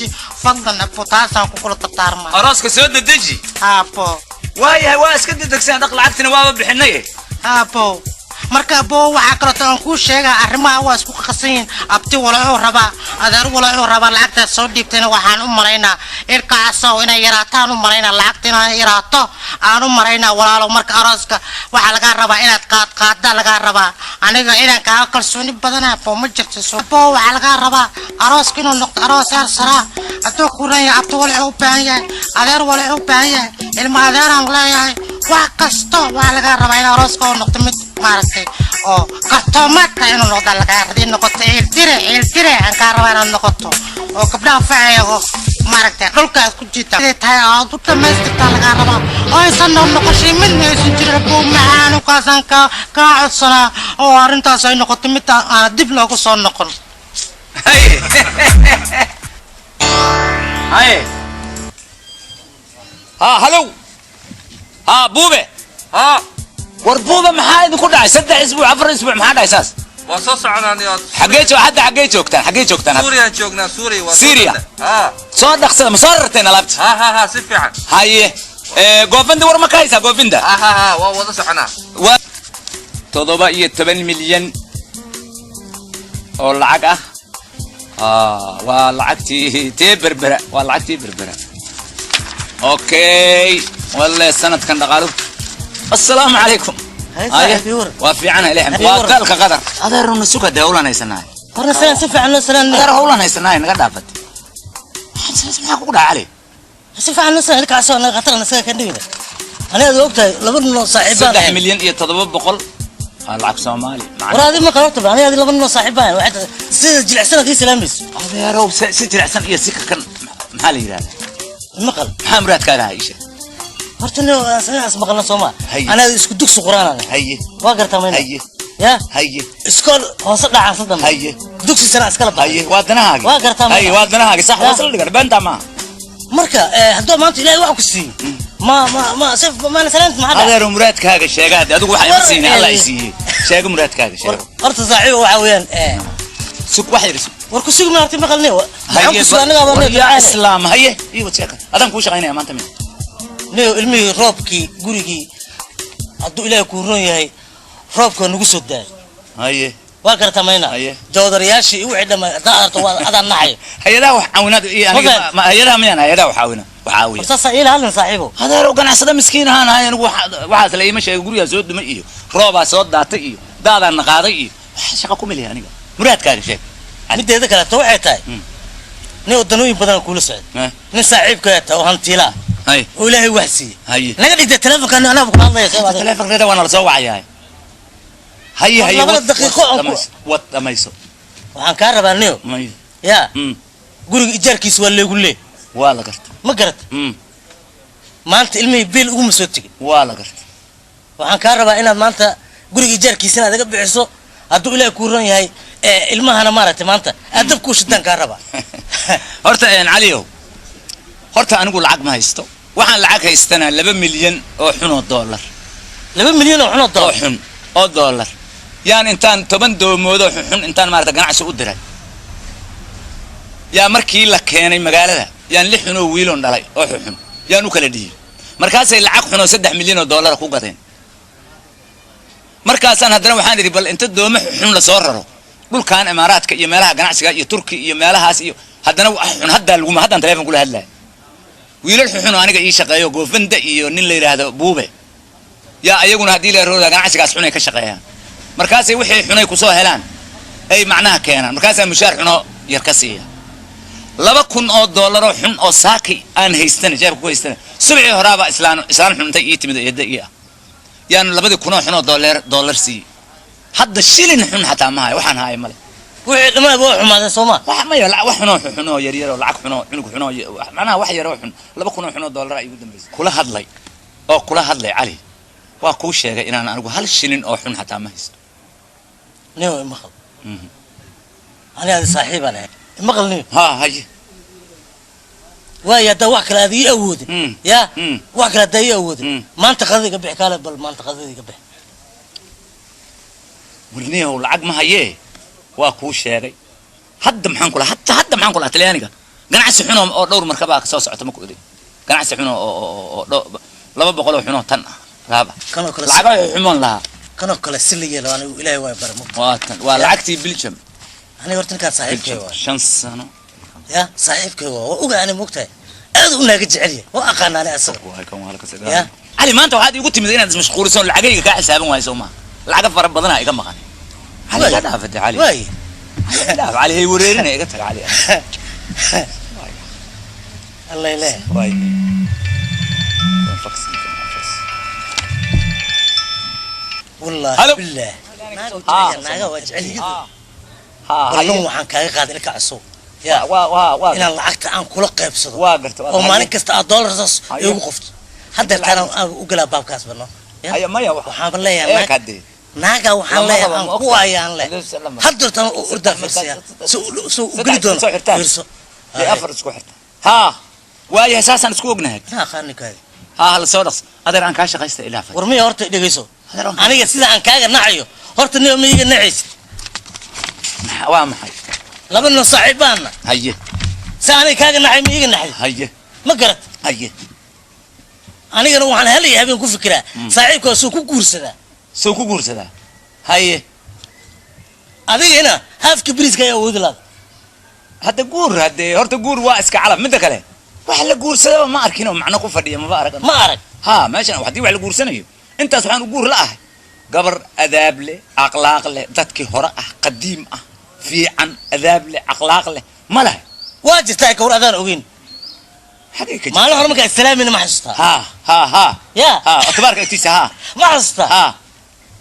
dedeji fadlan abo, taasaan kukula dardaarmaa. Arooska soo dedeji. Abo. Waayahay, waa iska dedegsan, dhaq, lacagtina waaba bixinay. Abo, marka abo, waxaa kaleeto aan kuu sheegaa, arrimaha waa isku qasan yihiin. Abti walaxuu rabaa, adeer walaxuu rabaa. Lacagtaad soo dhiibtayna waxaan u malaynaa ilkaasow inay yaraataan u malaynaa, lacagta inay yaraato aan u malaynaa, walaalow. Marka arooska waxaa lagaa rabaa inaad qaad qaada lagaa rabaa. Aniga inaan kaaga kalsooni badana, abo, ma jirto. So abo, waxaa lagaa rabaa arooska inuu noqdo aroos heer saraa. Hadduu ku leeyahay, abti walaxuu u baahan yahay, adeer walaxuu u baahan yahay, ilma adeeraan leeyahay, wax kasto waxaa lagaa rabaa in arooska oo noqdo mid maaragtay oo kartoomaadka inuu noqda lagaa rabaa, in noqoto ciiltire, ciiltire aan kaa rabaa inaad noqoto oo gabdhaha facaya oo maaragtay dhulka aad ku jiita siday tahay aad u dhamaystirtaa lagaa rabaa oo aysan noo noqoshay midna aysan jirin. Buu maxaanukaasaan kaa codsanaa oo arrintaas ay noqoto mid aan dib loogu soo noqon. Haye haye, ha, halow, ha, Buube. Ha. War Buube, maxaa idinku dhacay? 3 isbuuc, 4 isbuuc, maxaa dhacay saas? Waa soo soconaan. Xaggee hadda xaggee joogtaan? Xaggee joogtaan hadda? Suuriyaan joognaa, Suuriya waa. Syria? Ha. Soo dhaqsada, ma soo rarteen alaabta? Ha ha ha, si fiican. Haye, goofinda war ma ka haysaa goofinda? Ha ha ha, waa wada soconaa. Waa 17 milyan oo lacag ah. Waa lacagtii tee Berbera, waa lacagtii Berbera. Okay, walle sanadkan dhaqaalu. Assalaamu calaykum. Haye, Haye, saaxiib, war. Waa fiicana ilaahay. Haye, waa war. dalka Qadar, adeeruna suka dee, hawlan haysanahay. Horna salaan, si fiican loo salaan. Adeer, hawlan haysanahay, naga dhaafat. Maxaa kugu dhaca, Cali? Si fiican loo salaan, ilkaasoo naga khatar nasaga ka dhigina. Aniga aad ogtahay laba nin oo saaxiibaan saddex ahayn. milyan iyo toddoba boqol waa lacag Soomaali. War adi ma qalabta ba, aniga adi laba nin oo saaxiibaan waxay tahay sida jilicsan aad ii salaamayso. Adeerow, si jilicsan iyo si kakan maxaa la yidhahdaa? Maqal. Maxaa muraadkaaga ahaa? Ii sheeg. Horta nin is maqalna sooma? Haye. Aniga isku dugsi quraan anahay. Haye. Waa gartaa mayna? Haye. Ya. Haye. Iskool hoose dhacaan sa dambe. Haye. Dugsi sare iskala baxay. Haye, waa danahaagi. Waa gartaa mayna? Haye, waa danahaagi, sax. Ya. Waa isla dhigan, beentaa maaha. Marka hadduu maanta Ilaahay wax ku siiyo, ma si maana salaanta maxaa dhacay? Adeero, muraadkaaga sheega hadde. Adigu waxa ima War, siinay Allah i siiyey. Sheega muraadkaaga, sheega. Horta saaxiibo, waxa weeyaan Sug, wax yar sug. War ku sugi maartay, maqalnay maxaan Haye, ku sugi anaga war yaa islaam. Haye, ii wad sheeka, adaan kuu shaqaynaya maanta mi. Niyo, ilmihii roobkii gurigii, hadduu Ilaahay kuu ron yahay, roobka nagu soo daay. Haye. Waa garata mayna? Haye. Joodarayaashii iyo wixii dhamma haddaa aragto waa adaa nacay. Hay-adaha wax caawinaad iyo aniga. Ma Hay-adaha miyaan? Hay-adaha wax caawina, wax caawiya. War saasaa iila hadlin, saaxiibo. Adeerow, ganacsada miskiin ahaan ahay anigu. Waxaas la iima sheegay. Gurigaa soo dumay iyo roobaa soo daatay iyo daadaan na qaaday iyo waxa shaqa ku meliya aniga. Muraadkaaga sheeg. Mideeda kaleeto waxay tahay, nin wadanooyin badan kuula socda, nin saaxiibkaa tahay oo hantiilaa Hay. oo Ilaahay wax siiyey. Haye. Naga dhigtay telefonka, anaa kula hadlaya soo adiga. Telefonkeeda waa nala soo wacayahay. Haye haye. Labada daqiiqo Wad aan ku- dhamayso, wad dhamayso. Waxaan kaa rabaa, niyo, May. yaa guriga ijaarkiisa waa leegu lee. Waa la garta. Ma garat? Maanta ilmihii biil uguma soo tegin. Waa la garta. Waxaan kaa rabaa inaad maanta guriga ijaarkiisana aad iga bixiso, hadduu Ilaahay kuu ron yahay, ilmahana maaragtay maanta aad dab kuu shidaan kaa rabaa. Horta Caliyow, horta anigu lacag ma haysto. Waxaan lacag haystana 2 milyan oo xun oo dollar. 2 milyan oo xun oo oo dollar? Xun oo dollar yaan intaan 10 doomoodoo xunxun intaan maarata ganacsi u diray, yaa markii la keenay magaalada yaan lix xun oo wiiloon dhalay oo xunxun yaan u kala dhiyey. Markaasay lacag xun oo 3 milyan oo dollara ku gadeen. Markaasaan haddana waxaan idhi, bal inta doome xun lasoo raro dhulkan Imaaraadka iyo meelaha ganacsiga iyo Turki iyo meelahaas iyo haddana wax xun haddaa laguma haddaan teleefon kula hadlaya. Wiilal xunxun oo aniga ii shaqeeyo, Goofanda iyo nin la yidhaahdo Buube, yaa ayaguna haddii la rooda ganacsigaas xunay ka shaqeeyaan. Markaasay wixii xunay kusoo helaan ay macnaha keenaan. Markaasaa mushaar xunoo yar ka siiya. 2,000 oo dollaroo xun oo saaki aan haystana jeebka ku haystana, subxii horaaba islaan xuntay ii timid oo eedda ii ah, yaan 2,000 oo xun oo dollar siiyey. Hadda shilin xun xataa ma hayo, waxaan haayo male. Wixii dhammaan waa xumaadeen sooma? Wax maya, wax xunoo xunoo yar yar oo lacag xunoo cunug xunoo macnaha wax yar oo xun, 2,000 oo xunoo dollar ay ugu dambaysay. Kula hadlay oo kula hadlay, Cali, waa kuu sheegay inaan anigu hal shilin oo xun xataa ma haysto. Niyo, imaqal. Ani adi saaxiibaan ahay, imaqal niyo. Ha, haye. Waayo, haddaa wax kale aad ii awoodin, ya wax kale haddaa ii awoodin, maanta qadada iga bixi, kaale bal maanta qadada iga bixi. Warniyahow, lacag ma hayee, waa kuu sheegay. Hadda maxaan kula hadda maxaan kula Talyaaniga Ganacsi xun oo dhowr markabaa soo socota ma ku idhi. Ganacsi xun oo 200 oo xun oo tan ah laaba. Kanoo kale. Lacagaha xumoon lahaa. Kanoo kale si la yeelo, anigu Ilaahay waa bara mugta. Waa tan, waa lacagtii Belgium. Aniga horta ninkaan saaxiibkay waa. 5 sano. Ya, saaxiibkay waa oga, ani mogtahay aad u naaga jecel yahay, waa aqaana ani asaga. Ya. Cali, maanta waxaad iigu timid inaad ismashquuliso, lacagayga kaa xisaaban waayo, soo maha? Lacaga fara badanaa iga maqan. Cali, iga dhaafate Cali. Waay. Iga dhaaf Cali, hay wareerina, iga tag Cali. Allah ileh. Waay. Fax, fax. Wallahi. Halo. Billah, naaga Ah. jecel yahay, naaga waa jecel yahay. Ha. Ballan waxaan kaaga qaaday ilka cusub ya Waa inaan lacagta aan kula qaybsado Waa garta, waa oo maalin kasta aad dollar saas Haye. igu qofto. Hadda taan aan u galaa baabkaas bano. Ya? Haya, maya. Waxaan leeyahay Ee kadee. Naaga waxaan Lama leeyahay rabo, aan ma ku ogtahay. ayaan leh. Lama. Hadda taan u ordaa fiirsiya soo u geli doono. Soo xirtaan. Fiirso. Dee afar isku xirta. Ha, waayahay, saasaan isku ognahay. Na aqaani kaadi. Ha, hala soo dhaqs adeer, aan kaa shaqaysta ilaa far. War miya, horta dhegeyso. Adeer, Aniga sida aan kaaga nacayo horta niyo ma iga nacaysid? Waa maxay? Laba nin saaxiibaana. Haye. Si aniga kaaga nacay ma iga naxday? Haye. Ma garat? Haye. Anigana waxaan helaya habeen ku fikiraa saaxiibkaa soo ku guursadaa. Soo ku guursadaa, haye. Adigana haafka beriiska ayaa awoodi laada. Hadda guur, haddee horta guur waa iska calaf. Midda kale, wax la guursadaba ma arkin oo macno ku fadhiya maba arag. Ma arag. Ha, meeshan haddii wax la guursanayo, intaas waxaan u guur la ahay gabar adaab leh, akhlaaq leh, dadkii hore ah, qadiim ah, fiican, adaab leh, akhlaaq leh, ma lahay? Waa jirtaa kawar adaan ogeyn. Xagee ka jirta? Maalin hore markaa islaamina ma xasuustaa? Ha ha ha. Ya. Ha, tabaarka agtiisa, ha. Ma xasuustaa? Ha.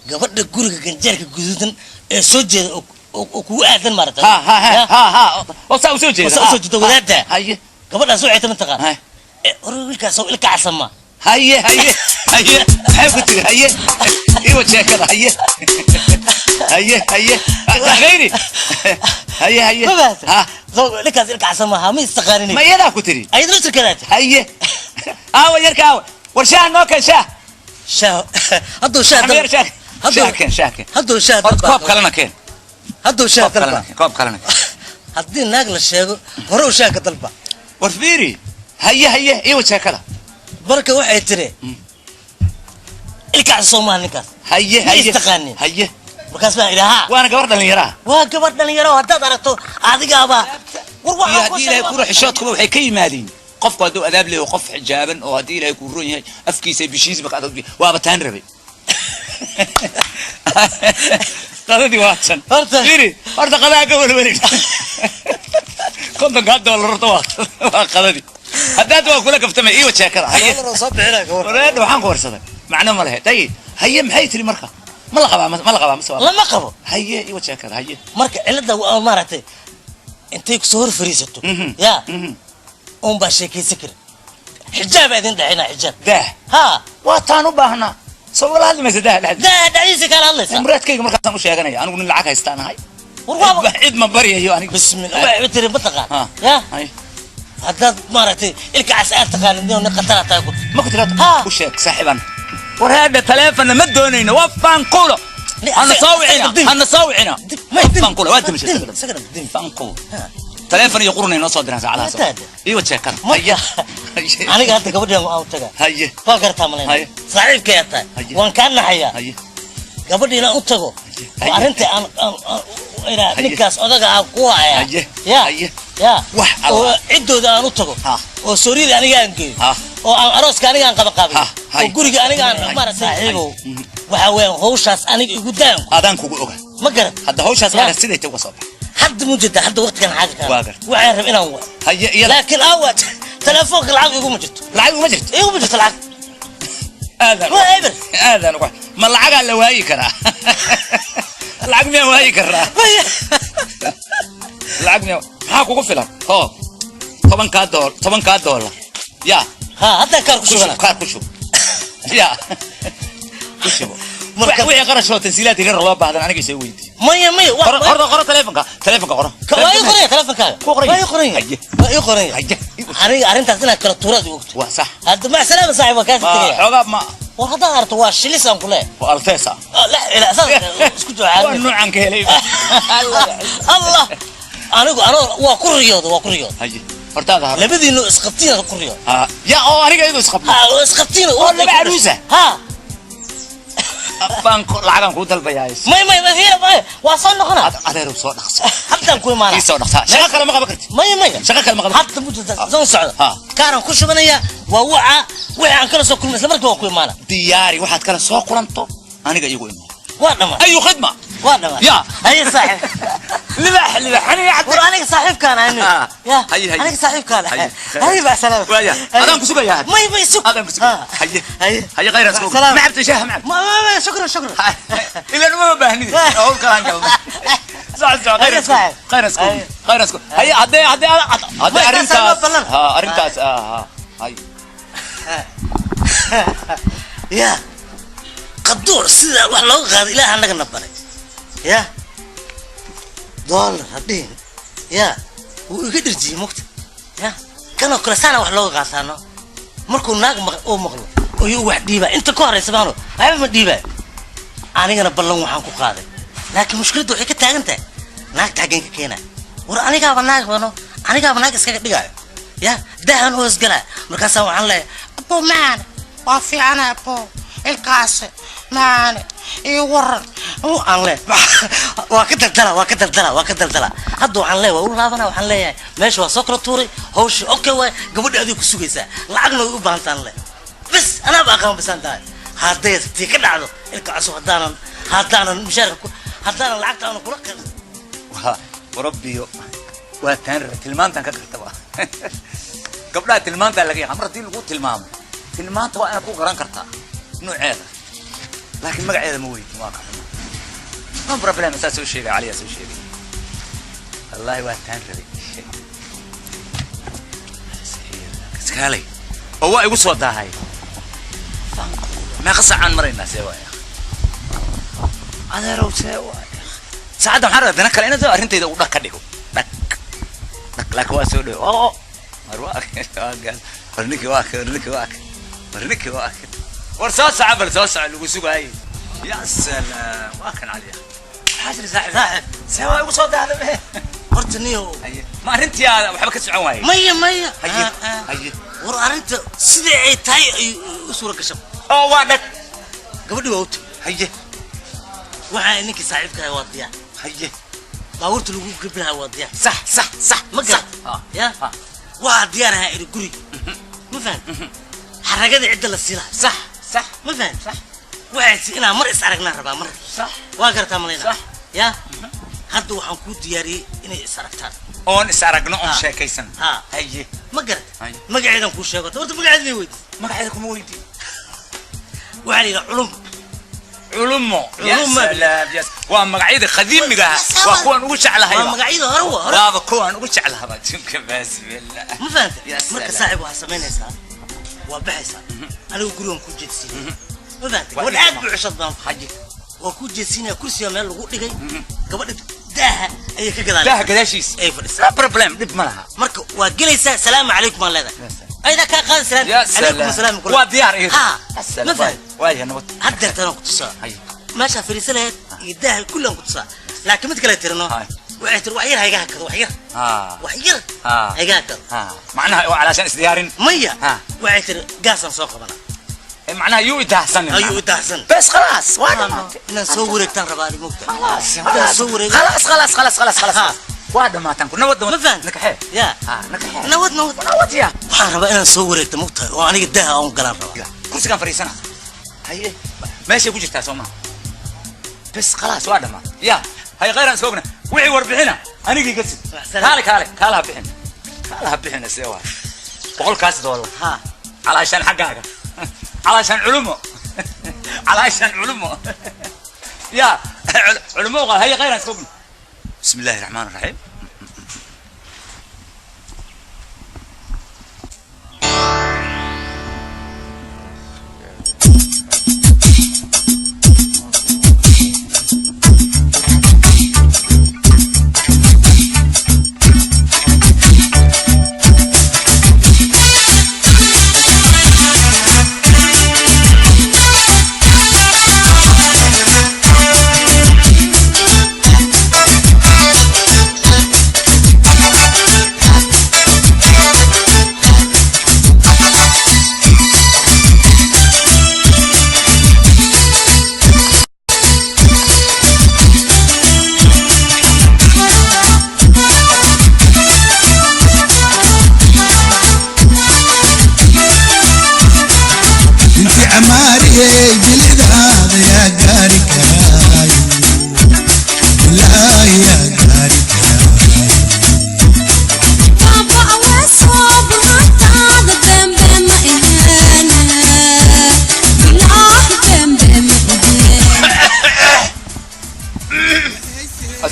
Gabadha guriga ganjeerka guduudan ee soo jeeda oo kugu aadan maarata. Ha ha ha. Ya? Ha ha, oo saa usoo jeeda. Oo saa usoo jeeda, wadaadda. Haye. Gabadhaas waxay ta mataqaan Hay. Hore wiilkaas oo ilka casama. Haye haye haye, maxay ku tiri? Haye, iwa sheekada. Haye haye haye, gayri, haye haye. Ma fahamtay? Ha. Soo ilkaas ilka casama ha ma istaqaanin. Ma iyadaa ku tiri? Ayada laftirkeedaa tiri. Haye, aawa yarka, aawa, war shaah noo keen, shaah. Shaah hadduu shaah Xamir, shaah. Hadduu Shaah keen, shaah keen. Hadduu shaah Horta dalbaa. koob kalena keen. Hadduu shaah Koob kalena dalbaa. keen, koob kalena keen. Haddii naag la sheego hore u shaah ka dalba. War fiiri, haye haye, iwa sheekada. Marka waxay tiri ilka casoo maaha ninkaas. Haye. Ma Haye. istaqaanin. Haye. Markaas baan idhi haa. Waana gabar dhallinyaraa. Waa gabadh dhalinyaro, haddaad aragto adigaaba war Iyo waxaan ku haddii Ilaahay kuu xishoodkuba waxay ka yimaadeen qofku hadduu adaab leeyahay, qof xijaaban oo haddii Ilaahay kuu ron yahay afkiisa iyo bishiisba ka adag. Waaba taan rabay, qadadii waa tan. Fiiri horta, qadaa ka welwelin, $50 horta waa qadadii. Haddaad waa kula kaftamay, iiwa sheekada, haye. Soo bixinaa ka war. Wareedha, waxaan ku warsaday macno ma lehe. Day, haye, maxay tiri marka? Ma la qabaa, ma la qabaa mase waa? Lama qabo. Haye, iiwa sheekada, haye. Marka cilada waa maaragtay intay kusoo hor fariisato ya un baa sheekaysan karin, xijaab aa idin dhexinaa, xijaab. Daah. Ha. Waa taan u baahnaa, soo wala hadli maysa daah dhexdiisa. Daa dhexdiisa kaala hadlaysa. Muraadkayga markaasaan u sheeganaya, anigu nin lacag haystaan ahay. War waaba Cid ma baryayo aniga. Bismillah, waxay tiri mataqaan Ha. ya Hay. haddaad maaragtay ilka cas aad taqaanid nin khatar aad tahay ku Ma ku tiraado? Ha. U sheeg saaxiiban, war heedha, taleefonna ma doonayno, waa faanqulo. Hana soo wicina, hana soo wicina. Faanqulo waa dimashay. Isagana dimi. Faanqulo, taleefon iyo qurunay noo soo diraan saacadahaas. Hadaad. Iyo sheekada. Marka Haye. aniga hadda gabadhan aan u tagaa. Haye. Waa gartaa malayna. Haye. Saaxiibkay tahay. Haye. Waan kaa naxayaa Haye. gabadha inaan u tago Haye. oo arrinta aan inaa Haye. ninkaas odaga aan ku haya. Haye. Ya. Haye. Ya. Wax oo alla. ciddooda aan u tago Ha. oo sooriyada aniga aan geeyo Ha. oo aan arooska aniga aan qabaqaabiyo Ha. Haye. oo guriga aniga aan Haye. maaragtay saaxiibow Mhm. waxaa weeyaan hawshaas aniga igu daan. Adaan kugu oga. Ma garat? Hadda hawshaas Ya. waa siday ta uga soo bax. Hadda mu jirta, hadda waqtigan xaadirka Waa gartay. waxaan rab inaan wa Haye, iyada. Laakiin aawa telefoonka lacag iguma jirto. Lacag uma jirto. Iguma jirto lacag. Aadaan. Waa eber. Aadaan uga, ma lacagaa la waayi karaa? Lacag miyaan waayi karaa? Lacag miyaa? Maxaa kugu filan? Hoo, $10-kaa, $10-kaa ya. Ha, hadda kaar ku Ku shub. shubana. Kaar ku shub, ya, ku shubo. Wixii qarash oo tansiilaad yaryar loo baahdan aniga isoo weydii. Maya maya Qoro, qoro, qoro taleefonka, taleefonka qoro. Waa ii qoraya telefonkaaga. Ku qoraya. Waa ii qoraya. Haye. Waa ii qoraya. Haye. Aniga arrintaas inaad kala tuuraad ogto. Waa sax. Hadda mac salaama saaxib, waa kaasi Ma tegaya. xoogaa ma. War haddaad aragto waa shilis aan ku leeyahay. Waa alteesa. La ila saas isku Waa jooxaa. noocan ka helay. Allah, anigu anoo waa ku riyooda, waa ku riyooda. Haye. Hortaada hore. Labadiinu isqabtiin ku riyo. Ha, ya, oo aniga iyadoo isqabno. Ha, oo isqabtiin. Oo laba caruusa. Ha. Baan lacagaan kuu dalbayaa. May may may fiira, may waa soo noqonaa. Adeerow, soo dhaqso. Haddaan ku imaanaa. Ii soo dhaqsaa, shaqo kale ma qaban kartid. May may. Shaqo kale ma qaban. Hadda mujirta soo socda. Ha. Kaaraan ku shubanaya, waa waca wixii aan kala soo kulmay, isla markii waan ku imaanaa. Diyaari waxaad kala soo kulanto, aniga iyagu imaa. Waa dhamaa. Ayu khidma. Waa dhamaa. Ya. Haye saaxiib. Libax libax aniga war aniga saaxiibkaan ahay. Ah. Ya. Haye, haye. Aniga saaxiibkaan ahay. Haye. Haye, baa salaam. Waaya, adaan ku sugayaa. May may, sug. Adaan ku sugaya. Ha. Haye. Haye. Haye, khayran Mac isku salaam. Ma cabtay shaaha? Ma cabtay? Ma ma ma, shukran shukran. Ilan uma baahnid, hawl kalaan galnay. Soco soco, khayran Haye, isku saaxiib. Khayran isku Haye. Khayran isku. Haye, haddee haddee May, taas arrintaas loo ballan. Ha, arrintaas, ha ha, haye. Ya qaduuc, sida wax looga qaado ilaah annaga na baray. Ya dollar hadhihin, ya wuu iga dhirjiyey mugta. Ya kanoo kale saana wax looga qaataano, markuu naag maq uu maqlo ayuu wax dhiibaa. Inta ka horeysa maano waxba ma dhiibaayo. Anigana ballan waxaan ku qaaday, laakiin mushkiladda waxay ka taagan tahay naagta xaggeen ka keenaa? War anigaaba naag bano, anigaaba naag iskaga dhigaayo, ya daahan u hoosgalaa, markaasaa waxaan leeyahay: Abo macaane, waa fiicana. Abo ilkaasi macaane, ii waran. Aan le waa ka daldala, waa ka daldala, waa ka daldala. Hadda waxaan leeyahay, waa u laabana, waxaan leeyahay meesha waa soo kala tuuray hawshii. Okay, waay gabadha adiga ku sugaysaa, lacagna way u baahantaan le. Bas anaaba aqaan basaan tahay. Hadday tii ka dhacdo ilka cusub, haddaanan mushaarka ku haddaanan lacagta aanan kula qaybsan. Waa warabbiyo, waa taan raba tilmaantan ka gartaba. Gabdhaha tilmaantaa laga yaqaan. Mar haddii lagu tilmaamo, tilmaanta waa inaad ku garan kartaa nuuceeda, laakiin magaceeda ma weydin, waa ka xuma. No problem, saa soo sheegay, caliyaa soo sheegay. Wallaahi waa taan rabay iskaalay oo waa igu soo daahay. Meeqa saacaan maraynaa? See waaya adeerow, see waaya saacadda? Waxaan rabaa dana kale inaad arrintayda u dhag ka dhigo, dhag dhag, laakiin waa soo dhow. Oo war waa war ninkii waa war ninkii waa war ninkii waa war soo soco, bal soo soco, lagu sugaayay. Ya salaam, waa kan caliya. Maxaa jira saaxib? Saaxib. See waa igu soo daahda me? Horta niyo. Haye, ma arrintii aad waxba ka socon waayey? Maya maya. Haye. Ah, ah. Haye. War arrinta sidai ay tahay ay u suura gashay. Oo waa dhag. Gabadhi waa u timi. Haye. Waxaa ninkii saaxiibka ahay waa diyaar. Haye. Baabuurta lagu gebi lahaa waa diyaar. Sax sax sax. Ma garan. Ha. Ya. Ha. Waxaa diyaar ahaa iri guriga, ma fahan, xaragadii cidda la sii lahaa. Sax sax. Ma fahan, waxay si inaan mar is aragnaan rabaa mar. Sax. Waa garataa malayna. Sax. Ya hadda waxaan kuu diyaariyey inay is aragtaan. Oon is aragno oon Ha. sheekaysan. Ha. Haye. Ma garat? Haye. Magaceedan kuu sheego horta, magaceeda may weydiis? Magaceeda kuma weydiin. Waxaa la yidhaha Culum. Culumo, ya. Culumo. Salaam, ya, waa magacyada qadiimiga ah, waa kuwan ugu jeclahay. Waa magacyada hore, waa hore. Waaba kuwan ugu jeclahaba jinka, bismillah. Ma fahanta? Ya marka salaam. Saaxib, waxaa samaynaysaa, waa baxaysaa, anigu gurigan kuu jeedsiinaya, ma fahanta? Waa gabadha aad ii buu cishad badan. Haye. Waa kuu jeedsiinaya, kursiga meel lagu dhigay, gabadha daaha ayay ka gadaalaysaa. Daaha gadaashiis. Ay fadhisaa. No problem, dhib ma laha. Marka waa gelaysaa, salaamu calaykum aan leedahay. Ya salaam. Aydaa kaa qaadi salaam. Ya calaykum salaam. asalaam. Waa diyaar iyada. Ha. Ma fahan? Waaya, nabad. Haddeertaan ku tusaa. Haye. Meeshaa fadhiisa lahayd iyo daaha kullaan ku tusaa, laakiin mid kale tirino. Haye. Waxay tiri wax yar hayga hakado, wax yar. Ha. Wax yar Ha. hayga hakado. Ha, macnaha waa calaashaan isdiyaarin. Maya. Ha. Waxay tiri gaasaan soo qabana. Macnaha yuu idaahsanin. Ayuu idaahsan. Bes khalaas, waa dhamaatay. Inaan soo wareegtaan rabaa ani, mogta? خلاص. Inaan soo wareego. خلاص خلاص خلاص خلاص خلاص. Ha. Waa dhamaataan ku nabad. Ma fahan? Nakaxee. Ya. Ha, nakaxee. Nabad nabad. Nabad ya. Waxaan rabaa inaan soo wareegto, mogtahay, oo aniga daaha aan galaan rabaa. Kursigaan fadhiisana. Haye, meeshay ku jirtaa soo maha? Bes khalaas, waa dhamaatay. Ya hay, khayraan iska ogna. Wixii warbixina anigii ka sid. Salaam. Kaale kaale, kaale, ha bixin, kaale, ha bixina. See waa $100-kaas? Ha. Calaashaan xaggaaga, calaashaan culumo, calaashaan culumo, ya culumo. Haye, khayraan iska ogna. بسم الله الرحمن الرحيم.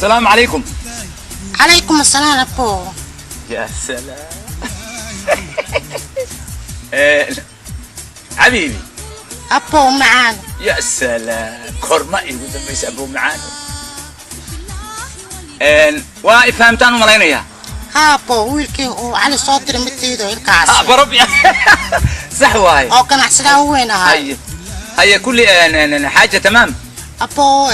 السلام عليكم. Calaykum asalaam abo. يا سلام. آه، حبيبي. Abo macaan. يا سلام، korma igu dambaysa abuu macaan waa ifahmtaan u malaynayaa. Ha abo, wiilkii uu Cali soo diray midtaydo ilkaas. Ah, barobi sax waaye. Oo ganacsadaa weyn ahaa. هيا هيا، كل حاجة تمام. Abo,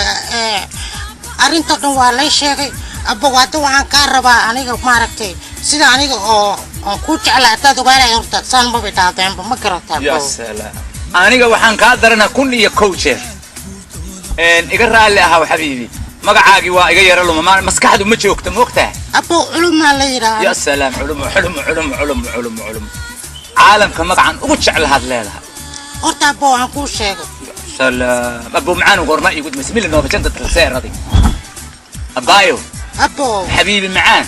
arrinta dhan waa lay sheegay abo. Hadda waxaan kaa rabaa aniga maaragtay sida aniga oo aan ku jeclaa haddaad ogaanaya horta saan maba dhaadeenba ma garataa? يا Abo. سلام، aniga waxaan kaa daranaa 1001 jeer. Iga raalli ahaw xabiibi, magacaagii waa iga yara luma, maskaxdu ma joogto, ma ogtahay? Abo, culumaa la yidhaaha. يا سلام، culum culum culum culum culum culum, caalamka magacan ugu jeclahaad leedahay. Horta abo aan kuu sheegay. سلام ابو معان، goorma igu dambaysa 1973 abaayo? Abo. xabiibi macaan.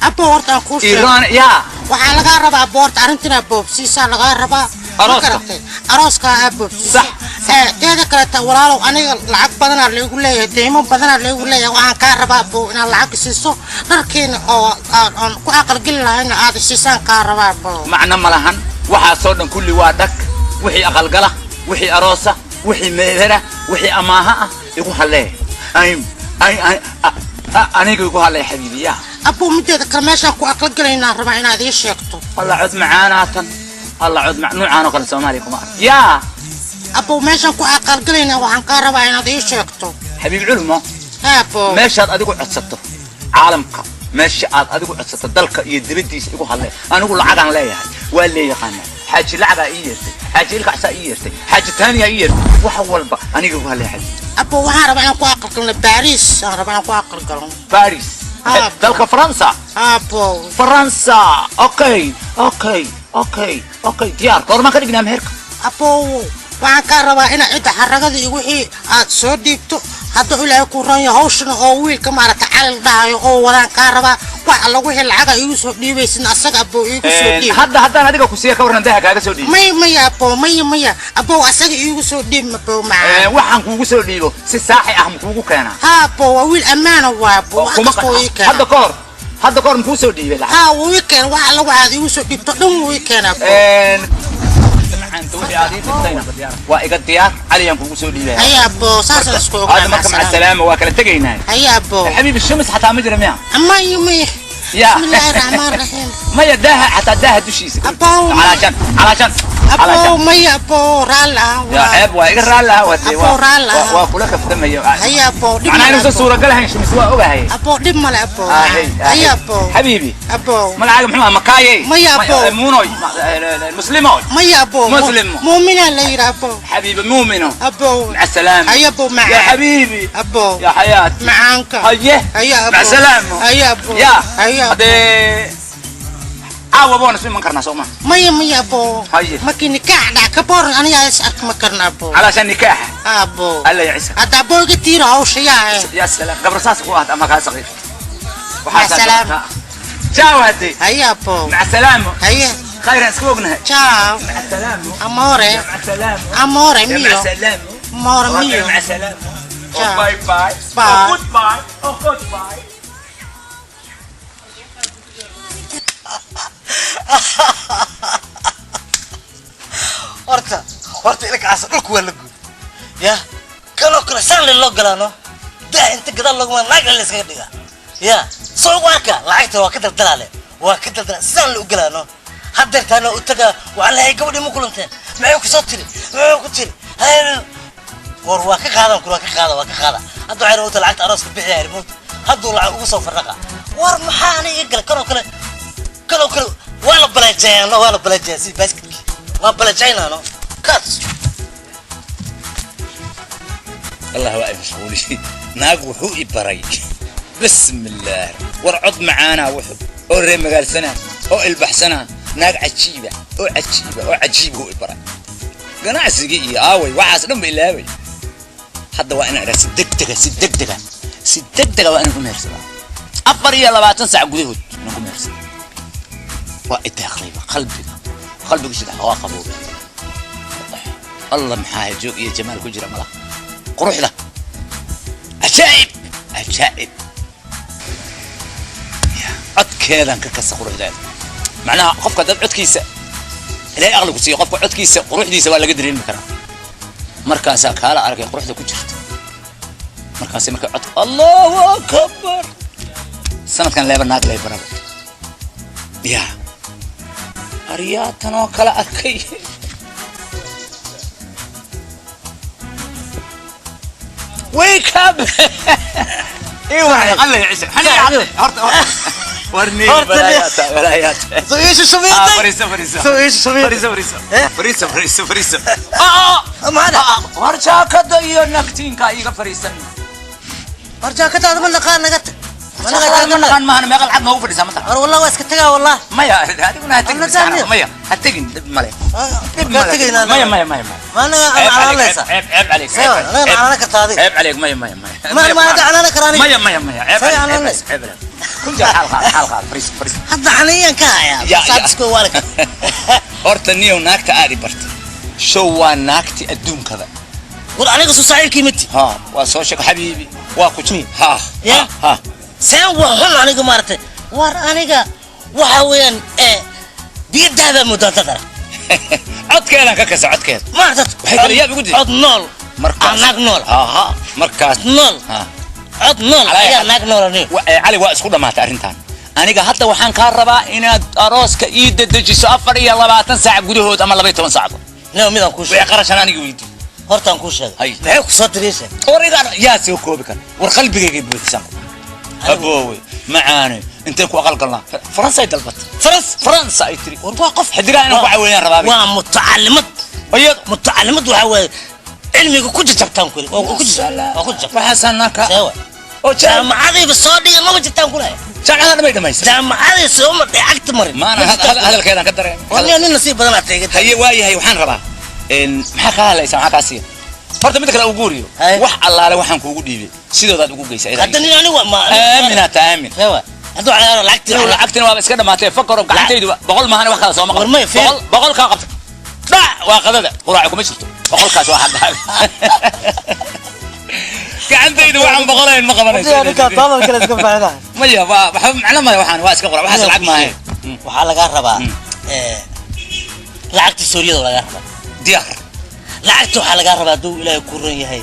Abo, horta aan kuu sheegay. Iiraan yaa. Waxaa lagaa rabaa abo, horta arrintan boobsiisaa lagaa rabaa, ma Arooska? garatay? Arooska aa boobsiisa. Sax. Teeda kaleta walaalow, aniga lacag badanaa laygu leeyahay, deymo badanaa laygu leeyahay. Waxaan kaa rabaa abo inaad lacag siiso, dharkiina oo aan ku aqalgeli lahayna aad siisaan kaa rabaa abo. Macno ma lahan waxaasoo dhan, kulli waa dhag. Wixii aqalgala, wixii aroosa, wixii meedara, wixii amaaha ah igu hallee. Ay ay ay aniga igu hallee xabiibi yaa. Abo, mideeda kale meeshaan ku aqalgelaynaa rabaa inaad ii sheegto. Alla cod macaanaatan, alla cod nuucaan oo kale Soomaaliya kuma ark yaa. Abo, meeshaan ku aqalgelaynaa waxaan kaa rabaa inaad ii sheegto. Xabiib culmo. Abo. Meeshaad adigu codsato, caalamka meesha aad adigu codsato, dalka iyo dibaddiisa igu hadlee. Anigu lacagaan leeyahay, waa lee yaqaanaa. Xaaji lacagaa ii yeertay, xaaji ilkacsaa ii yeertay, xaaji taaniyaa ii yeertay, wax walba aniga igu hadlee xabiib. Abo, waxaan rabaa inaan ku aqalgalno Baris, aan rabaa inaan ku aqalgalno. Baris? Ah. Dalka Faransa? Abo. Faransa, okay, diyaar. Goormaan ka dhignaa meherka? Abo, waxaan kaa rabaa inaad cidda xaragada iyo wixii aad soo dhiibto. Hadduu Ilaahay ku ron yahay, hawshana oo wiilka maaragta Cali la dhahayo oo wadaan kaa rabaa. Wax alla wixii lacaga iigu soo dhiibaysin asaga abo iigu soo dhiib. Hadda haddaan adiga ku siiya ka warran, daha kaaga soo dhiibo? Maya maya abo, maya maya abo, asaga iigu soo dhiib abo macaan. Waxaan kuugu soo dhiibo si saaxi ah ma kuugu keenaa? Ha abo, waa wiil ammaana waa abo, wax Kuma kastoo ii keena. Hadda ka hor, hadda ka hor makuu soo dhiibay lacag? Ha, wuu ii keena. Wax alla waxaad iigu soo dhiibto dhan wuu ii keena abo. Macaanta, wixii aad ii dirtayna waa iga diyaar, Caliyaan kuugu soo dhiibaya. Haya abo, saasaan isku Hadda ognaa. marka maca salaama, waa kala tegaynaa. Haya abo. Xabiibi, shumis xataa ma jira miya? Maya maya. Ya. Bismillaahi raxmaan raxiim. Maya, daaha xataa, daaha dushiisa. Abo. Calaashan calaashan. Abo maya abo, raalli ah. Ya ceeb waa, iga raalli ah waa. Abo, raalli ah. Waa kula kaftamaya. Haya abo, dhib macnaa male inuusan abo. suuragal ahayn shumis waa ogahay. Abo, dhib male abo. Ahay. Haya abo. Xabiibi. Abo. Magacaaga muxuu ah, makaaye? Maya, abo. Muunoy, muslimoy. Maya abo. Muslim. Muumina la yidhi abo. حبيبي مؤمنة. Abo. مع السلامة. Haya abo macaan. يا حبيبي. Abo. يا حياتي. Macaanka. هيه. Haya abo. مع السلامة. Haya abo. يا Haya abo. هدي caawa boona isu iman karnaa soo ma? Maya maya abo. Haye. Markii nikaax dhac ka boran aniga is arki ma karna abo. علشان نكاح. Abo. الله يعيسك. Hadda abo iga tiira hawsha yaa. يا سلام، قبل رصاص قوات اما كان صغير. مع السلامة. ciao هدي. Haya abo. مع السلامة. Haya. خير اسكوبنا. Ciao. مع السلامة. Amore. مع السلامة. Amore يا مع mio. السلامة. Amore mio. مع السلامة. Ciao. Bye bye. Bye. Goodbye. Oh, goodbye. Horta horta ilkaas dhulku waa la guud ya kanoo kale saan le loo galaano, daa inta gadaal looguma naag la iskaga dhigaa ya soo ugu arka lacagta waa ka daldalaale, waa ka daldala sidaan la u galaano. Haddeertaana u tagaa, waxaan lehay gabadhii ma kulanteen, maxay ku soo tiri, maxay ku tiri? Hay, war waa ka qaadan kur, waa ka qaada, waa ka qaada. Hadda waxay rabtaa lacagta arooska bixiya remote, hadduu lacag ugu soo faraqa. War maxaa aniga iga gala? Kanoo kale, kanoo kale waa la balajayaano, waa la balajayaa sidii basketkii, waa balajaynaano kaas. الله waa mashquuli naag wuxuu i baray, bismillaah, war cod macaana wuxuu oo reer magaalsana oo ilbaxsana, naag cajiiba oo cajiiba oo cajiib uu i baray. Ganacsigii iyo aaway waxaas dhan ba ilaaway. Hadda waa inaan idhaa si degdega, si degdega, si degdega waa inaan ku mehersadaa, 24 saac gudahood inaan ku mehersada. Waa itaaqlayba qalbiga, qalbiga shida waa qaboobay. Allah, maxaa joog iyo jamaal ku jira malaha, quruxda cajaa'ib cajaa'ib. Codkeedan ka kasa quruxdeeda. Macnaha qofka dad codkiisa ilaahay aqli ku siiyo, qofka codkiisa quruxdiisa waa laga dareemi karaa. Markaasaa kaala arkay quruxda ku jirta. Markaasay marka codka Allahu akbar. Sanadkan leeba naag leebaraba. Yaa aryaa tanoo kala arkay. Wake up! ايوه الله يعيشك. حنا ورني بلايات بلايات. Soo iisha shubiintay. فريسه فريسه Soo iisha shubiintay. فريسه فريسه فريسه فريسه فريسه. Macna war jaakada iyo nagtiinka iga fariisan. War jaakadaada ma naqaan, naga tag. Ma ma naqaan maahan, meeqa lacag noogu fadhisaa ma taqaan? War wallah waa iska tagaa wallah. Maya, adiguna ha tegin. Alla taagniyo. Maya, ha tegin, dhib male. Dhib Kaa male. tegaynaa. Maya maya maya maya. Ma anaga ceeb عليك. canaanaysa. ceeb ceeb عليك. Sewa, anaga canaana kartaa adiga. ceeb عليك. maya maya maya. Ma hadda canaana karaa aniga. maya maya maya, ceeb Sewa عليك. canaanaysa. ceeb عليك. kun jeer xaal qaad, xaal qaad, fariis fariis. Hadda canayaan ka hayaa. Ya, ya. Saadisko waa la Horta niyow naagta aad i bartay show waa naagti adduunkada. War aniga soo saaxiibkii mati. Ha, waa soo sheego xabiibi, waa ku ha. Ya? Ha. Seen waa xun aniga maaragtay. War aniga waxa weeyaan biyo dahabaa muddaa dad arag. Codkeedan ka kasa codkeeda. Maaragtay. Waxay kala yaab igu jirtay. Cod nool. Markaas Aa, naag nool. ha ha, markaas Nool. Ha. Cod nool Calaa ayaa xal. naag nool aniga. Cali, waa isku dhamaatay arrintan. Aniga hadda waxaan kaa rabaa inaad arooska ii dedejiso 24 saac gudahood ama 12 saacadood. Nio midaan kuu wixii sheegay. qarashan aniga weydii. Hortaan kuu sheegay. Hay. Maxay ku soo diriyay sheeg? War igaan yaa soo koobi kara. War qalbigaygay buuxisan. Aboowe macaane, inteen ku aqal galnaa? Faransa ay dalbatay. Faras. Faransa ay tiri. War waa qof xidigaha inaan ku caawinayaan rabaa. Waa mutacalimad. Iyado Mutacalimad waxaa weeye cilmiga ku jajabtaan kuli. Waa ku jajabtaan. Waa ku jajabtaan. Waxaasaa naaka Sewa. oo Jaamacadayba soo dhigay maba jirtaan kulahay. Jaamacada dhamay dhamaysa. Jaamacaday sooma dhacagta marin. Maana hadalkeedaan ka dareemay. War niyo nin nasiib badan aad tahay. Haye, waayahay, waxaan rabaa maxaa kaa hadlaysaa, maxaa kaa siiya? Horta midda kale ugu guuriyo. Haye. Wax allaale waxaan kuugu dhiibay sidoodaad ugu geysa. Hadda nin aniga ma aaminaa ta aamin. Sewa. Hadduu calaaro lacagtii. Inuu lacagtina waaba iska dhamaatay fakaro gacantaydu 100 maahan wax kala sooma War maya, qabto. 100 100 kaa qabta dhac waa qadada quraaci kuma jirto, 100kaas waa xaggaaga. Gacantaydu waxaan 100ayn ma qabanayso. kale iska faa'iidaa. Maya, waa waxba macno maya, waxaan waa iska qura, waxaas lacag maahayn. Waxaa lagaa rabaa lacagta suuriyada lagaa rabaa. Diyaar. Lacagta waxaa lagaa rabaa hadduu Ilaahay ku ron yahay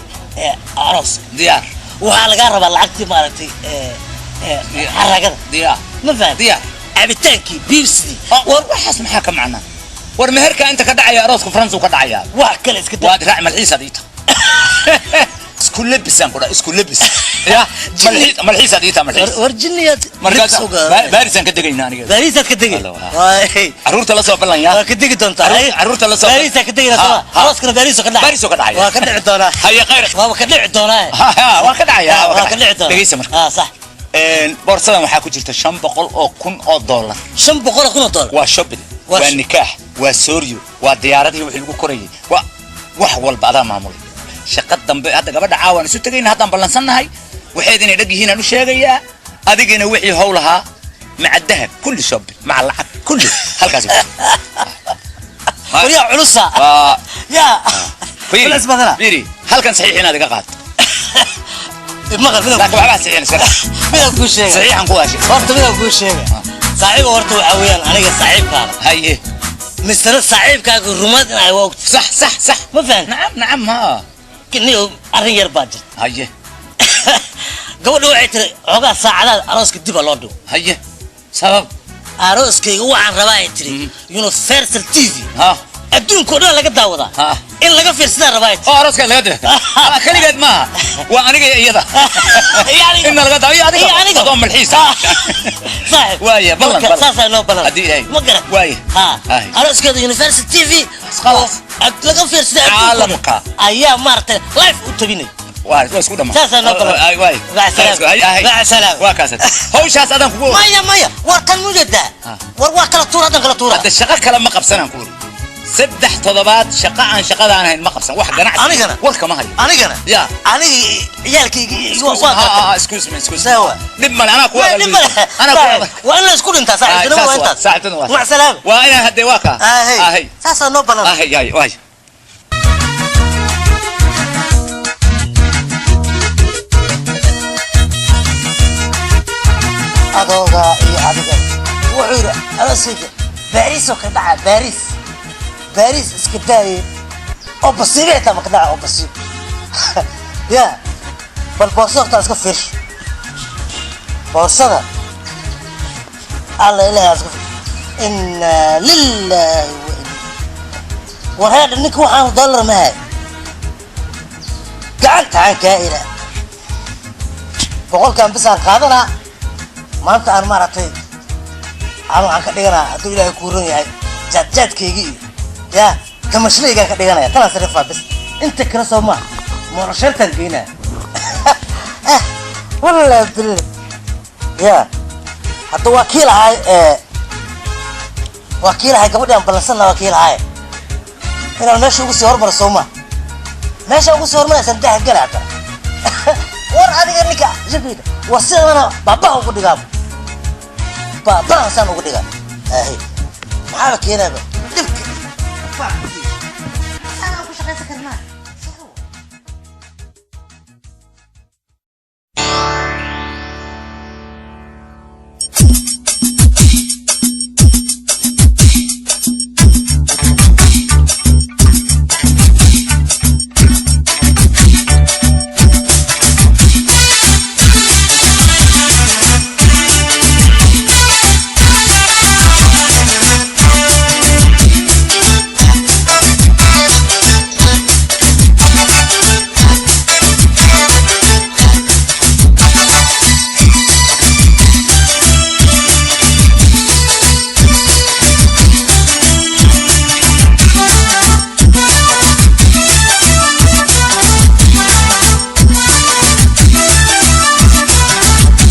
arooska. Diyaar. Waxaa lagaa rabaa lacagtii maaragtay xaragada. Diyaar. Ma fahan? Diyaar. Cabitaankii biibsidii. War waxaas maxaa ka macnaa? War meherka inta ka dhacaya arooska Faransa uu ka dhacayaa. Wax kale iska daa. Waad raac malxiisaad ii tahay, isku lebisaan ku dhaa, isku lebis ya malxiis, malxiisaad ii tahay, malxiis. War jinniyaad. Markaas Baarisaan ka degaynaa aniga. Baariisaad ka degi. Allo, ha. Waay. Carruurta la soo ballan yaa. Waa ka degi doontaa. Carruurta la soo Baariisaa ka degina Ha, soma. ha. Arooskana Baariis oo ka dhacay. Baariis oo ka dhacaya. Waa ka dhici doonaa. Haye, khayr. Waaba ka dhici doonaa. Ha, ha, waa ka dhacaya. Waa ka dhici doonaa. Dhegeysa marka. Ah, sax. Boorsadan waxaa ku jirta $500,000. $500,000. Waa shopping. Waa waa nikaax, waa sooryo, waa diyaaradihii wixii lagu korayay, waa wax walba adaa maamulay. Shaqa dambe hadda gabadha caawaan isu tegayna, haddaan ballansannahay, waxeed inay dhag yihiin aan u sheegayaa. Adigina wixii hawl ahaa maca dahab kulli, shopping maca lacag kulli halkaas. War yaa culusa. Waa yaa fiiri, culays badana. Fiiri, halkan saxiix inaad iga qaato. Maqal midaan laakiin waxbaa saxiixin iska dhaaf. Midaan kuu sheegay. Saxiixan ku waashay. Horta midaan kuu sheegay saaxiib, horta waxaa weeyaan aniga saaxiibkaada. Haye. Misana saaxiibkaaga rumaad in ay waa ogta. Sax sax sax. Ma fahan? Nacam nacam, ha. Niyo arrin yar baa jirta. Haye. Gabadha waxay tiri xoogaa saacadaad arooska dib a loo dhigo. Haye, sabab? Arooskayga waxaan rabaa ay tiri Universal TV ha adduunka oo dhan laga daawadaa Ha. in laga fiirsadaa rabaa ay tiri. Oo arooska laga dira keligeed maaha, waa aniga iyo iyada. Iyo aniga. Inna laga daawo iyo adiga. Iyo aniga. Adoo malxiis. Saaxiib. Waaya, ballan, Marka ballan. saasaa inoo ballan. Haddii Ilaahay. Ma garan? Waaya. Ha. Haye. Arooskeeda Universal TV Khalaas. oo laga fiirsadaa adduunka oo dhan Caalamka. ayaa maaragtay live u tabinay. Waa isku dhamaa. Saasaa noo ballan. Waay. Mac salaam. Mac salaam. Waa kaas hawshaas adaan kugu Maya maya, war tan mujeedaa. Ha. War waa kala tuura, haddan kala tuura. Hadda shaqo kale ma qabsanaan ku uri, 3 toddobaad shaqa aan shaqadaan ahayn ma qabsan, wax ganacsi. Anigana? Warka ma hayo. Anigana? Ya. Aniga ciyaalkayga waa kala Ha, excuse me, excuse me. Sawa. Dhib male, anaa kuwa. Dhib male. Anaa kuwa. Waa in la isku dhintaa saaxiibtinimo, waa intaas. Saaxiibtinimo waa. Mac salaam. Waa inaan haddee waa kaa. Ahey. Ahey. Saasaa noo ballan. Ahey, ay waay. Adooga iyo adiga wuxuu yidhi arooskayga Baariis oo ka dhaca. Baariis, Baariis iska daaye, oo basiibe xitaa ma ka dhaca oo basiib ya. Bal boorsada horta iska fiirsho, boorsada alla ilahay iska fiirsho. Inna lillahi wa inna. War heedha, ninka waxaan dollar ma hay gacanta aan kaa ila 100-kan bisaan qaadanaa maanta. Aan maaragtay aan waxaan ka dhiganaa, hadduu Ilaahay kuu ron yahay, jaadjaadkaygi iyo ya kamashleygaan ka dhiganaya. Tanaan sarifaa bis, inta kale soo maaha, moolosheertaan geynaa. Wallahi billah ya, hadda waa kii lahaay, waa kii lahay gabadhi aan ballansanna, waa kii lahaay inaan meesha ugu sii hormaro. Soo maa meesha ugu sii hormaraysan daha gala haddana. War adiga ninka shakayda war sidana baabaha ugu dhigaaba, baabaha saan ugu dhigaa. Ahe, maxaaba keenaaba dhibka? Saan ku shaqaysan karnaa.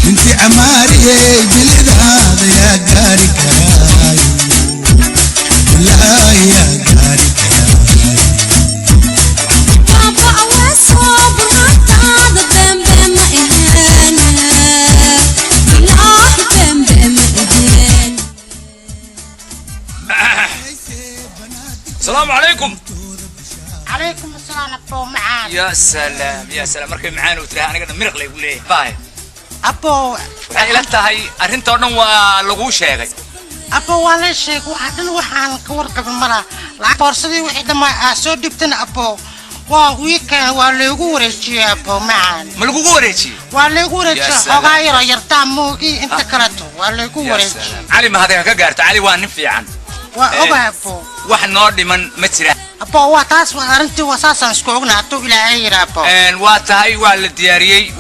Inti camaariyey bilidaada yaa gaari karaayo, walaahi yaa gaari karaayo. Baba aweso burhantaada bembe ma aheen, bilaahi bembe ma aheen. Asalaamu calaykum. Calaykum asalaam, abbo macaan. Ya salaam, ya salaam. Markay macaan uu tiraha aniga dhan miriq laygu leeyahay baay. Abbo. Waxay ila tahay arrintoo dhan waa laguu sheegay. Abbo, waa la sheegay waxa dhan, waxaan ka warqabin malaha. Lacag boorsadii wixii dhammaa aa soo dhibtana, abbo, waa wiikan waa laygu wareejiyey, abbo macaan. Ma lagugu wareejiyey? Waa laygu wareejiyey. Ya salaam. Xoogaa yaro yartaa moogii, inta kaleto waa laygu Ya wareejiyey. salaam. Cali mahadee ha ka gaarto, Cali waa nin fiican. Waa Eh. ogahay, abbo. Wax noo dhiman ma jira. Abbo, waa taas, waa arrintii, waa saasaan isku ognahay hadduu Ilaahay yidhi, abbo. Waa tahay, waa la diyaariyey.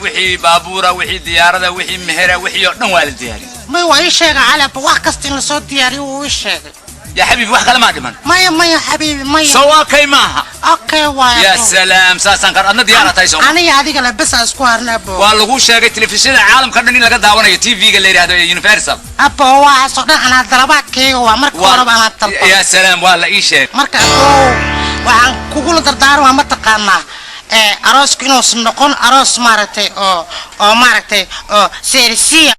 Wixii baabuura, wixii diyaarada, wixii mehera, wixii oo dhan waa la diyaariyey. May, waa ii sheegay Cali, abbo, wax kasta in lasoo diyaariyo wuu ii sheegay. Yaa xabiibi, wax kale maa dhiman? Maya, maya xabiibi, maya. Soo waa kay maaha? Okay waay, Ya abbo. salaam, saasaan kar adna diyaara tahay soo. Aniga adiga le bes aan isku harna, abbo. Waa lagu sheegay telefishinada caalamka dhan in laga daawanayo TV-ga la yidhaahdo ee Universal. Abbo, waxaasoo dhan anaa dalabaadkayga waa marka horeba anaa dalba. Ya salaam, waa la ii sheegay. Marka abbo, waxaan kugula dardaarmaa mataqaanaa ee aroosku inuusan noqon aroos maaragtay oo maaragtay oo seerisiya.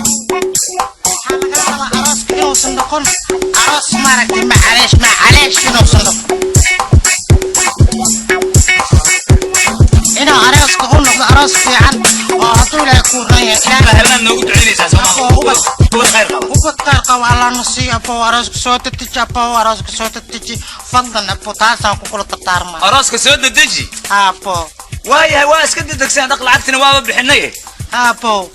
Waxaa laga rabaa aroosku inuusan noqon aroos maaragtay macaleesh macaleesh, inuusan noqon, inuu arooska u noqdo aroos fiican oo hadduu Ilaahay kuu ran yahay Ilaahay Helnaad noogu ducaynaysaa soo Abbo, maaha? Ubad. Ubad khayr qaba. Ubad qaar qaba Allah na siiyo, abbo. Arooska soo dedeji, abbo, arooska soo dedeji fadlan, abbo, taasaan kugula dardaarmaa. Arooska soo dedeji. Abbo. Waayahay, waa iska dedegsaan dhaq, lacagtina waaba bixinay. Abbo,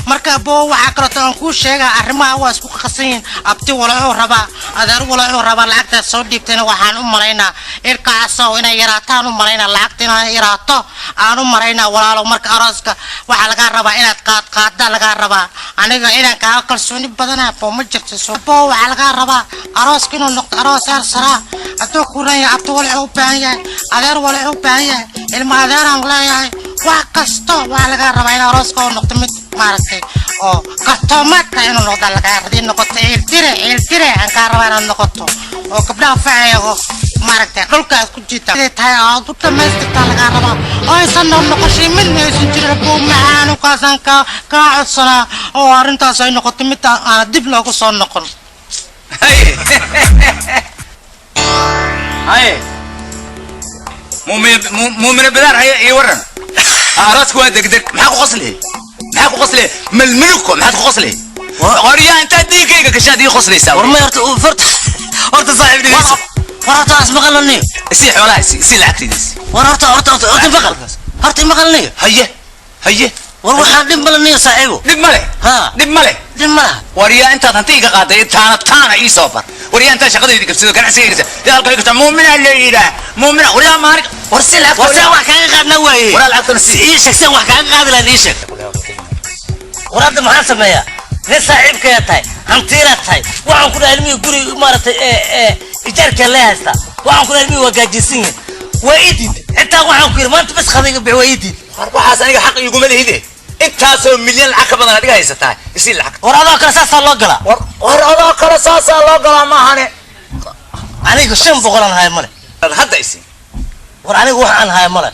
marka abbo, waxaa kaleeto aan kuu sheegaa arrimaha waa isku qasan yihiin. Abti walaxuu rabaa, adeer walaxuu rabaa. Lacagtaas soo dhiibtayna waxaan u malaynaa ilkaasow inay yaraataan u malaynaa, lacagta inay yaraato aan u malaynaa, walaalow. Marka arooska waxaa lagaa rabaa inaad qaad qaada lagaa rabaa. Aniga inaan kaaga kalsooni badana, abbo, ma jirto. So abbo, waxaa lagaa rabaa arooska inuu noqdo aroos heer saraa hadduu ku ran yahay. Abti walaxuu u baahan yahay, adeer walaxuu u baahan yahay, ilma adeeraan leeyahay, wax kasto waxaa lagaa rabaa in arooska oo noqdo mid maaragtay oo kartoomaadka inuu noqdo lagaa rabaa, in noqoto ciiltire, ciiltire aan kaa rabaa inaad noqoto oo gabdhaha facaya oo maaragtay dhulka aad ku jiita siday tahay aad u dhamaystirtaa lagaa rabaa oo aysan noqoshay midna aysan jirin. Buu macaanu kaasaan kaa codsanaa oo arrintaas ay noqoto mid aan dib loogu soo noqon. Haye haye. Muumina bidaar haya, ii waran. Arooska waa degdeg. Maxaa ku qoslihe? Maxaa ku qoslihe? Melmeluko maxaad ku qoslihe? Qoryaa intaad dhiiggayga gashaad ii qoslaysaa. War may, horta horta horta saaxiib, dhegeyso. War horta as maqalaniyo. Isii xoolaha, isii, isii lacagtayda isii. War horta horta horta horta maqal, horta maqalaniyo. Haye, haye. War waxaan dhib malaniyo, saaxiibo. Dhib ma leh. Ha. Dhib ma leh. Dhib ma laha. Waryaa, intaad hanti iga qaaday taana taana ii soo bar. Waryaa, intaad shaqadayda gabsado, ganacsigayga gabsado, halka iga muumina la yidhaah, muumina. Waryaa, maalin war si lacagta. War seen wax kaaga qaadnaa waaye? Waraa, lacagtana sii. Ii sheeg seen wax kaaga qaadi lahayn, ii sheeg. War hadda maxaan sameeyaa? Nin saaxiibkaya tahay, hantiinaad tahay. Waxaan ku dhahay ilmihii guri maaragtay ee ijaarkaa lee haystaa. Waxaan ku dhahay ilmihii waa gaajaysan yihiin, waa ii diiday. Xitaa waxaan ku yidhi maanta bas qadayga bix, waa ii diiday. War waxaas aniga xaq iguma lihide. Intaasoo milyan lacag ka badan adiga haysataa, isii lacag. War adoo kale saasaa loo galaa. War adoo kale saasaa loo galaa maahane. Aniga 500 aan haya male. Hadda isi. War aniga wax aan haya male,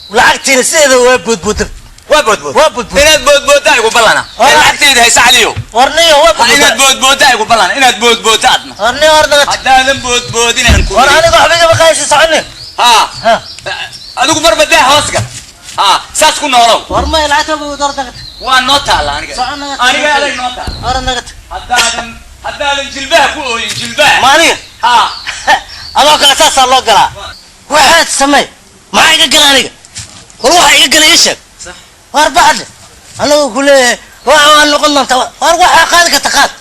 lacagtiina sideeda waa boodbooda. Waa boodbood. Waa boodbood. Inaad boodbooddaa igu ballana. War- Lacagtayda haysa, Caliyo. War niyo, waa Ha, inaad boodbooda. boodbooddaa igu ballana, inaad boodboodda adna. War niyo, war naga. Haddaadan boodboodin aan ku War aniga waxba igama qaadaysa, soconi. Ha. Ha. Adigu marba daa hoos gal. Ha, saas ku noolow. War maya, lacagta waa war naga. Waa noo taalla aniga. Socon naga. Aniga adag noo taalla. War naga. Haddaadan jilbaha ku ooyin jilbaha. Ma aniga? Ha. Adoo kale saasaa loo galaa. Waxaad samey, maxaa iga gala aniga? War waxa iga gala ii sheeg. War baxde, anagu ku leeyahay waxa waa noqon doontaa. War waxaa qaadi karta qaad,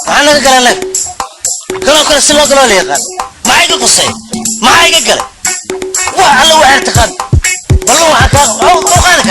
maxaa naga gala anaga? Kaloo kale si loo galoo la yaqaan. Maxaa iga qusay? Maxaa iga galay? Wax alla waxaad taqaan ballan waxaa kaa u qaadi.